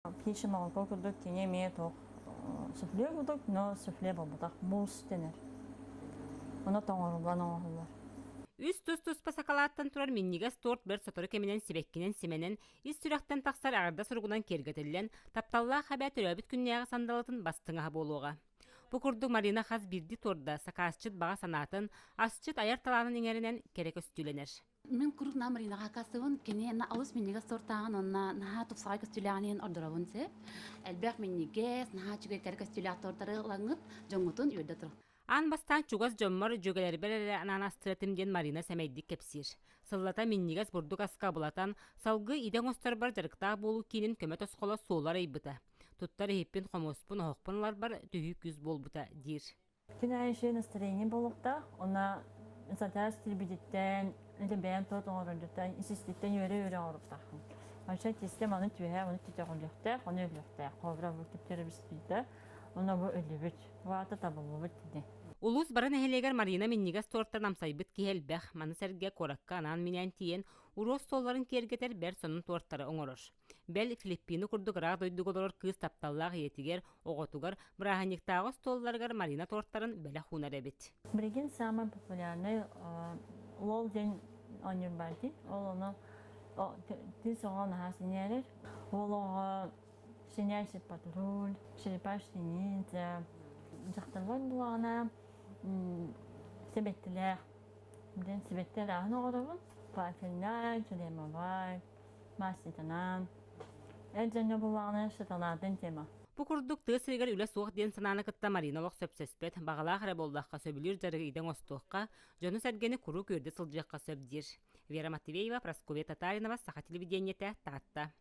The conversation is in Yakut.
Птичье молоко курдук кини эмиэ туох суфле курдук, но суфле буолбатах, мусс дэнэр. Ону тоҥоруллан оҥоһуллар. Үс тус-туспа сакалааттан турар минньигэс торт бэрт сотору кэминэн сибэккинэн симэнэн, ис сүрэхтэн тахсар эҕэрдэ суругунан киэргэтиллэн, тапталлаах эбээ төрөөбүт күннээҕи сандалытын бастыҥ аһа буолуоҕа. Бу курдук Марина хас биирдии торда сакаасчыт баҕа санаатын, асчыт айар талаанын иҥэринэн кэрэ көстүүлэнэр. Мин куруук на Маринаҕа акаастыыбын. Кини на олус минньигэс сортааҕын уонна наһаа тупсаҕай көстүүлээҕин иһин ордоробун сөп. Элбэх минньигэс, наһаа үчүгэй кэрэ көстүүлээх тортары ылаҥҥыт дьоҥҥутун үөрдэ туруҥ. Аан бастаан чугас дьоммор, дьүөгэлэрбэр эрэ анаан астыратым диэн Марина сэмэйдик кэпсиир. Сыллата минньигэс бурдук аска абылатан, салгыы идэ оҥосторбор дьарыктаах буолуу киинин көмө тосхоло суолу арыйбыта. Туттар иһиппин, хомуоспун, оһохпун ыларбар төһүү күүс буолбута, диир. Күн аайы үчүгэй настроение буолуохтаах. Уонна сатаас тиийбититтэн, ити бэйэм торт оҥорордуттан, ис-иститтэн үөрэ-үөрэ оҥоруохтаахпын. Вообще тиэстэ маны түөһэ, ону түтөҕүллүөхтээх, ону өлүөхтээх. Холобура, бу түптэрэ Онно бу өллүбүт. Ваата табыллыбыт ини. Улуус бары нэһилиэгэр Марина минньигэс тортан амсайбыт киһи элбэх. Маны сэргэ куоракка анаан-минээн тиийэн, уруос суолларын киэргэтэр бэрт сонун тортары оҥорор. Бэл, Филиппины курдук ыраах дойдуга олорор кыыс тапталлаах ийэтигэр, оҕотугар, бырааһынньыктааҕы остуолларыгар Марина тортарын бэлэх уунар эбит. Билигин самый популярный лол диэн оонньуур баар дии. Ол ону тыс оҕо наһаа синээрэр. Ол оҕо Щенячий патруль, Черепаший ниндзя дьахталлар буоллаҕына сибэккилээх диэн сибэкки арааһын оҥоробун. Вафельнай, кремовай, мааститанан. Эр дьоҥҥо буоллаҕына шоколадын тема. Бу курдук тыа сиригэр үлэ суох диэн санааны кытта Марина олох сөпсөспөт, баҕалаах эрэ буоллахха сөбүлүүр дьарыгы идэ оҥостуохха, дьону-сэргэни куруук үөрдэ сылдьыахха сөп диир. Вера Матвеева, Прасковья Татаринова, Саха телевидениетэ, Таатта.